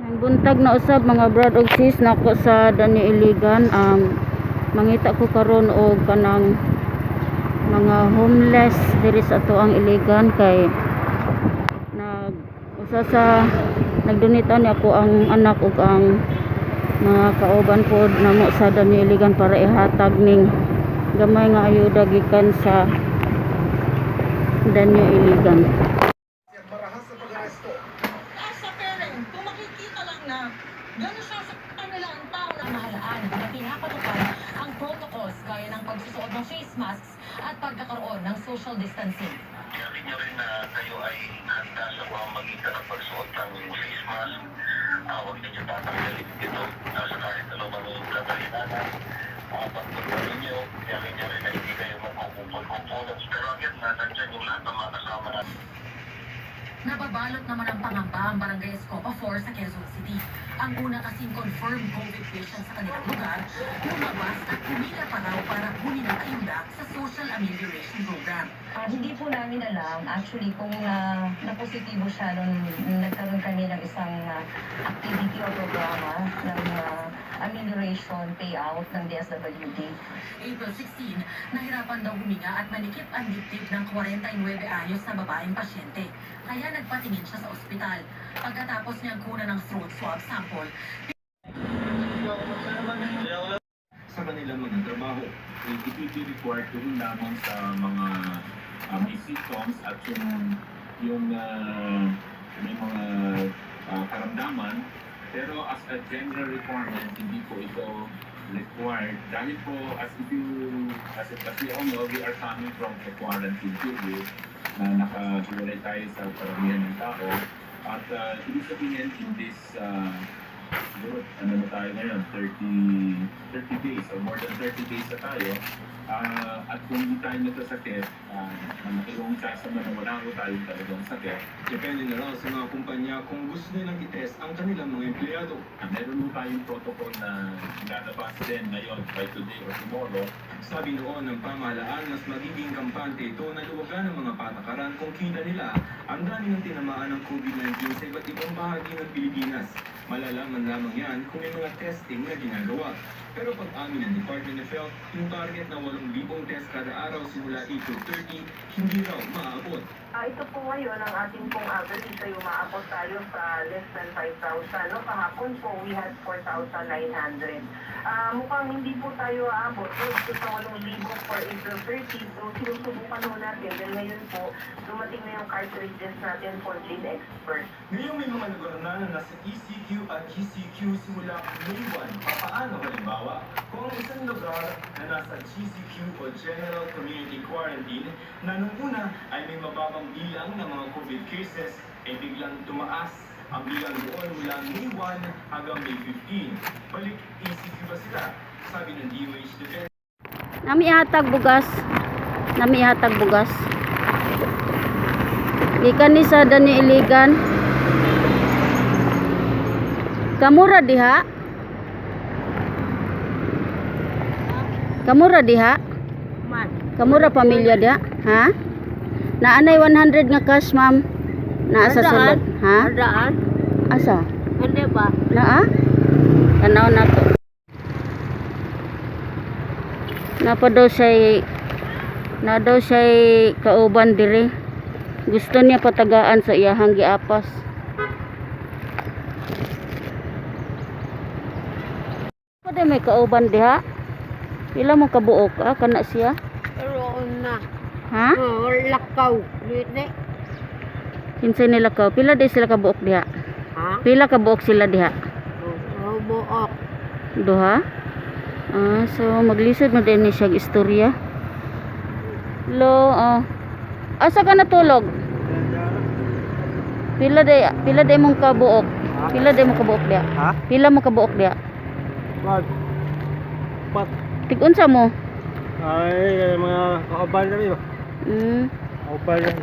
Ang buntag na usab, mga brad og sis, nako sa Danyo Iligan. Mangita ko karon og kanang mga homeless diri sa atoang Iligan kay nag usa sa nagdonate ani ako ang anak ug ang mga kauban pod namo sa Danyo Iligan para ihatag ning gamay nga ayuda gikan sa Danyo Iligan. Marahas sa pag-aresto. As a parent, kung makikita lang na gano'n siya sa kanila ang tao na mahalaan na pinapatupad ang protocols gaya ng pagsusuot ng face masks at pagkakaroon ng social distancing. Tiyakin niyo rin na kayo ay handa sa pamamagitan ng pagsuot ng face mask. Huwag ninyo tatanggalin ito sa kahit anumang kadahilanan. Pagpunta ninyo, tiyakin niyo rin na hindi kayo magkukumpul-kumpulan. Pero again, na nandyan yung lahat ng mga kasama natin. Nababalot naman ang pangamba ang Barangay Escopa 4 sa Quezon City. Ang una kasing confirmed COVID patient sa kanilang lugar, lumabas at pumila pa raw para kunin ang ayuda sa social amelioration program. Hindi po namin alam actually kung napositibo siya nung nagkaroon kami ng isang activity o programa ng amelioration payout ng DSWD. April 16, nahirapan daw huminga at nanikip ang dibdib ng 49 anyos na babaeng pasyente. Kaya nagpatingin siya sa ospital. Pagkatapos niyang kunan ng throat swab sample, Sa kanilang mga trabaho. It will be required doon lamang sa mga may symptoms at yung may mga karamdaman. Pero as a general requirement, hindi po ito required dahil po as if you as we all know, we are coming from a quarantine period na nakahiwalay tayo sa karamihan ng tao at ibig sabihin in this siguro ano na tayo ngayon, 30 days or more than 30 days na tayo. At kung hindi tayo nagkasakit, malaki yung chance naman na wala ko tayong talagang sakit. Depende na raw sa mga kumpanya kung gusto nilang itest ang kanilang mga empleyado. Meron mo tayong protocol na lalabas din ngayon by today or tomorrow. Sabi noon ng pamahalaan, mas magiging kampante ito na luwagan ng mga patakaran kung kita nila ang dami ng tinamaan ng COVID-19 sa iba't ibang bahagi ng Pilipinas. Malalaman lamang yan kung may mga testing na ginagawa. Pero pag-amin ng Department of Health, yung target na 8,000 test kada araw simula April 30, hindi raw maaabot. Ito po ngayon ang ating pong average ay umaabot tayo sa less than 5,000. No? Kahapon po, we had 4,900. Mukhang hindi po tayo aabot, no? Ito sa 8,000 for April 30. So, sinusubukan ho natin. Then ngayon po, dumating na yung cartridges natin for GeneXpert. Ngayong may mga lugar na na nasa ECQ at GCQ simula May 1. Papaano halimbawa kung ang isang lugar na nasa GCQ o General Community Quarantine na nung una ay may mababang bilang ng mga COVID cases ay biglang tumaas ang bilang doon mula May 1 hanggang May 15? Balik ECQ ba sila? Sabi ng DOH Defense Nami ihatag bugas. Nami ihatag bugas. Gikan ni sa Danyo Iligan. Kamura diha? Kamura diha? Kamura pamilya diha? Ha? Naanay 100 nga cash, ma'am. Naa sa sulod. Ha? Daan? Asa? Hindi ba? Naa? Tanaw na to. Napa daw siya na daw siya kauban dire. Gusto niya patagaan sa iyahang giapas. Pwede may kauban diha? Pila mo kabuok ah kana siya? Roon na. Ha? Oh, lakaw. Dito. Kinsay nila ka? Pila di sila kabuok diha? Ha? Pila kabuok sila diha? Oh, buok. Duha? So maglisod na din ni siya og istorya. Lo, ah. Asa ka natulog? Pila day mong kabuok? Pila day mo kabuok diha? Ha? Pila mo kabuok diha? Mag pat Tig-unsa mo? Ay, mga kauban kami ba? Kauban lang.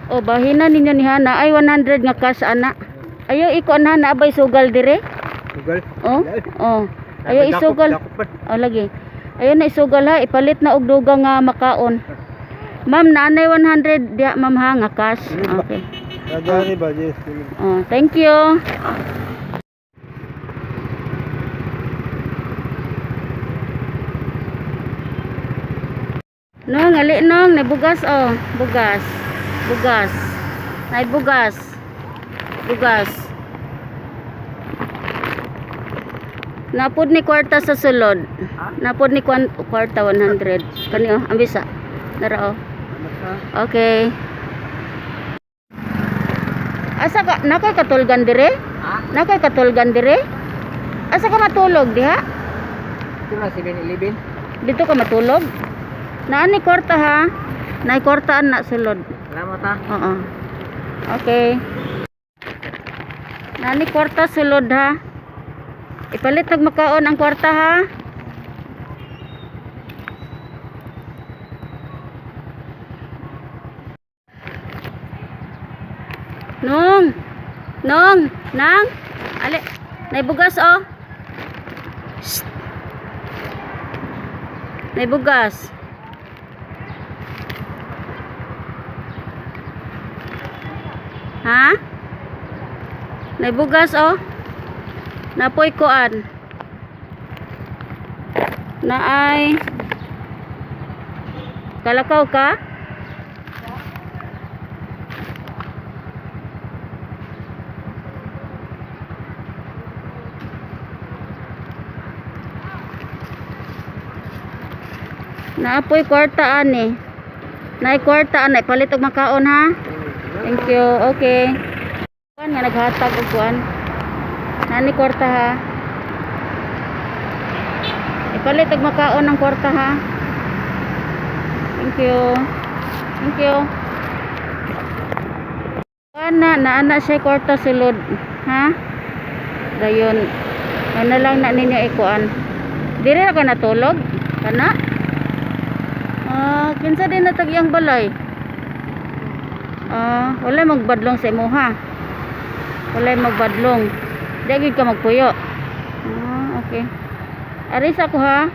O bahina ninyo ni Hana ay 100 nga cash ana. Ayo iko ana abay sugal dire. Sugal. Oh. Oh. Ayo isugal. Dakop pa. O lagi. Ayo na isugal ha, ipalit na og dugang nga makaon. Ma'am, naanay 100 diha, ma'am, ha, nga cash. Okay. Radari ba? Yes. Oh, thank you. Nong, ali nong, nabugas oh. Bugas. Bugas. Nay bugas. Bugas. Napod ni kwarta sa sulod. Napod ni kwarta 100. Kani oh, ambisa. Nara oh. Okay. Asa ka nakay katulgan dire? Ha? Nakay katulgan dire? Asa ka matulog diha? Ito na, 7-Eleven. Dito ka matulog? Naan ni kwarta ha? Nay kwartaan na sulod. Salamat ha. Oo. Okay. Nani kwarta sulod ha. Ipalit nagmakaon ang kwarta ha. Nong. Nong, nang. Ali, naibugas oh. Shh. Naibugas. Ha? Naibugas oh. Napoy kuan. Naay. Kalakaw ka? Naapoy kwarta ani. Naay kwarta ani palit og makaon ha. Thank you. Okay. Kuan nga naghatag og kuan. Nani kwarta ha. Ipalit og makaon ang kwarta ha. Thank you. Thank you. Kuan na naana siya kwarta sulod ha. Dayon. Ano lang na ninyo ikuan. Diri ra ka natulog? Kana? Ah, kinsa din natag iyang balay? Ah, wala magbadlong sa imuha. Wala magbadlong. Di gyud ka magpuyo. Ah, okay. Aris ako ha.